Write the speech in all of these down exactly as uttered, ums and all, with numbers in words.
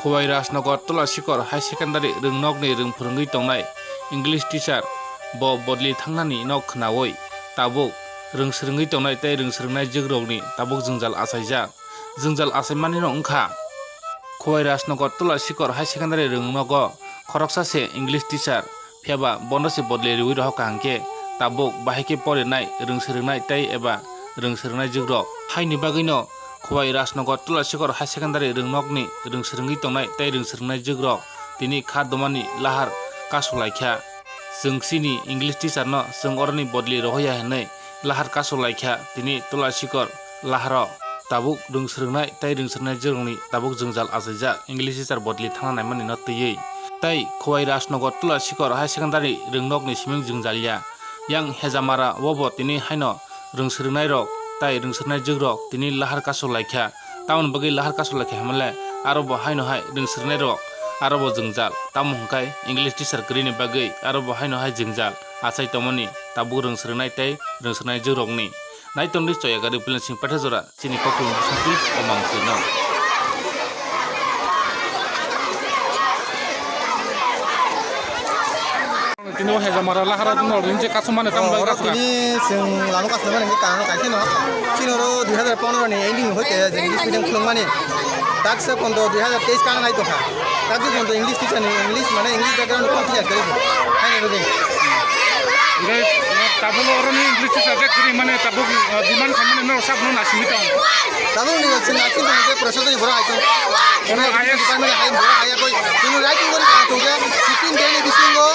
Khowai Rajnagar Tulasikor High Secondary rwngnokni rwng phwrwngwi tongnai English teacher bo bodli thangnani no khwnawi tabuk rwng swrwngwi tongnai tei rwng swrwngnai jwkrokni tabuk jwngjal achaijak. Jwngjal achaimani no wngkha Khowai Rajnagar Tulasikor High Secondary rwngnogo khoroksa se English teacher, phiya ba bono se bodli rwui rohor kaham khe tabuk bahai khe porinai, rwng swrwngnai tei eba rwng swrwngnai jwkrok. Haini bagwino Khowai Rajnagar Tulasikor High Secondary rwngnokni rwng swrwngwi tongnai tei rwng swrwngnai jwkrok tini kha domani lahar kasu laikha. Chwng chini English teacher no chwng oroni bodli rohoya hinwi lahar kasu laikha tini Tulasikor laharo. Tabuk rwng swrwngnai tei rwng swrwngnai jwkrokni tabuk jwngjal achaijak English teacher bodli thangna naimani no twiwi. Tei Khowai Rajnagar Tulasikor High Secondary rwngnokni siming jwngjal ya. Yang Hejamara o bo tini haino rwng swrwngnairok tei rwng swrwngnai jwkrok tini lahar kasu laikha. Tamoni bagwi lahar kasu laikha hwnmale aro bo haino hai rwng swrwngnairok aro bo jwngjal. Tamo hwnkhai English teacher kwrwini bagwi aro bo haino hai jwngjal achai tongmani tabuk rwng swrwngnai tei rwng swrwngnai jwkrokni. Naitomni choya gari Pulan Singh Pathajora. Chini kokthum bisingtwi omang sino. Tini o Hejamara lahara no rinje kasumane tam Oh, bai oro kasura. Tini chwng lama kasumane hingke kanano kaisino. Chini oro dui hajar pondro ni ending ni hoite je English medium khulungmani. Daksa kondo dui hajar teis kana nai tongkha. Daksa kondo English teacher ni English mane English background ni teacher kari. Hai ni rugi. Hingke tabuk oroni English teacher je kiri mane tabuk, uh, demand khamani no sab no nasimi tong. Tabuk ni chwng asing tong je process ni borok hai tong. Chwng I S department hai borok hai koi. Chwng writing gori ka tong je fifteen day ni bisingo.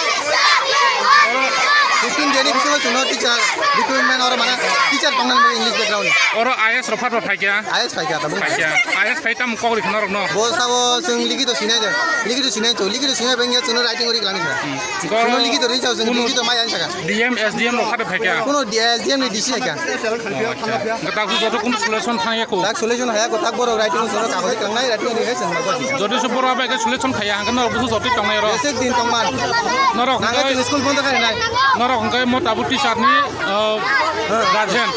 Fifteen day ni bisingo chwngno teacher recruitment oro mane teacher tongnani English background. Oro I S rok phatba phaikya. I S phaikya tabuk. Phaikya. I S phai tam kok ri khna rok no. Bo sabo chwng ligi to sinai de. Ligi to sinai to. Ligi to sinai bengya chwngno writing gori klani kha. Chwngno ligi to ri chao chwng ligi to mai ani saka. D M, S D M rok phatba phaikya. Kuno D-, S D M ni D C hai kha. Hingke tabuk joto kunu solution thangya ko. Tak solution haya ko, tak borok writing soro kagoj tangnai, writing ri hai chwng nai. Jodi se borok bai ke solution khaya, hingke norok busu jotwi tongnai oro. Esek din tongman. Norok nang hingke chwng school bondo khai nai. Norok hingke mo tabuk teacher ni, uh, guardian.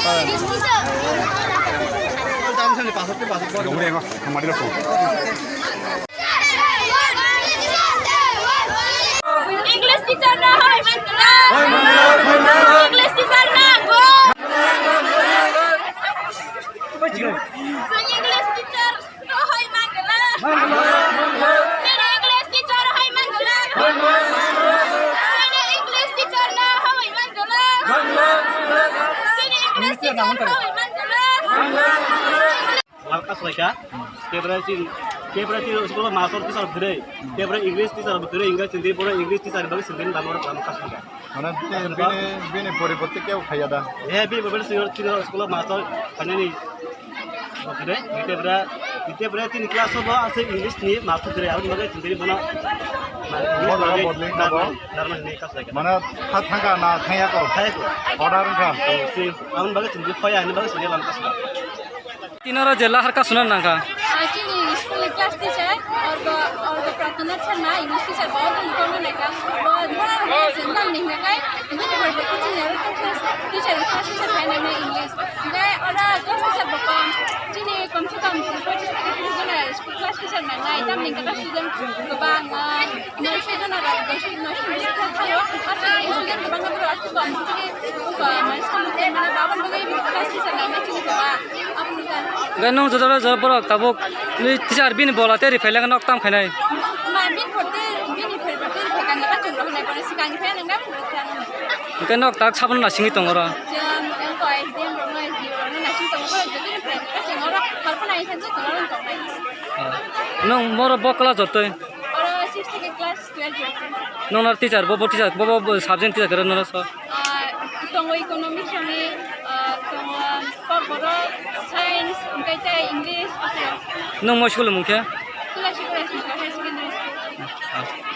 English teacher no hoi man kwlai. English teacher no go. English teacher no hoi man kwlai. English teacher hoi man kwlai. English teacher no hoi man kwlai. English teacher hoi man kwlai. Lama kasu laikha. Tebra chini, tebra chini school master teacher bwrwi. Tebra English teacher bwrwi, English, Hindi, boro English teacher bwrwi, Hindi lama, lama kasu laikha. Mane bini, bini, bini poriborte kebo phaiya da? He, bini poriborte senior, senior school master phainani bwrwi. Tebra, tebra chini class o bo ase English ni master bwrwi, aboni bagwi Hindi bono, English bono bagwi bodling darman, kabo? Darman ni kasu laikha. Mane tha thangka na thangya ko? Thangya ko. Order wngkha? Si, aboni bagwi Hindi phaiya, aboni bagwi Hindi lama kasu laikha. Tinoro je lahar kasuna nangkha. Ah, chini school ni class teacher, orgo, orgo Pratana Sharma, English teacher, bo orgo ni kono naikha. Bo, bo na naikha, je nang ni naikha, bini bo bo chini aro class teacher, class teacher hai nang English. Ngai, ora class teacher bo kom, chini kom se kom pochis theke tris jona school class teacher nang nai, tam ni kata student gobang, ah, Noisho jona rok, noisho, noisho, noisho thangkha rok, aswk student kwbangma borok aswk bo, aswk bo, mane, samung khe, mane, babon bagwi class teacher nangna chini kwma, aboni jani. Hingke nwng joto joto borok tabuk ni teacher bini bola teri phailangkha nok tam khainai. Ma, bini photo, bini photo teri phaikha nokha chwng rok hinai bono swkang khe nangna phuru khe. Hingke nok tak sabono nasingwi tongo oro. Chwng, wngkha S D M rokno, S D O rokno nasing tongo, borok joto ni phaikha chwng oro, halfano ai khe joto oro tongnai. Nwng moro bo class jotoi? Oro six theke class twelve. Nwng nar teacher, bo, bo teacher, bo, bo, bo subject teacher kwrwi nwng so? Ah, tongo economics rokni, ah, tongo kokborok, science, hwnkhe tei English, aswk. Nwng moi school mung khe? Tulasikor Higher Secondary School. Ah.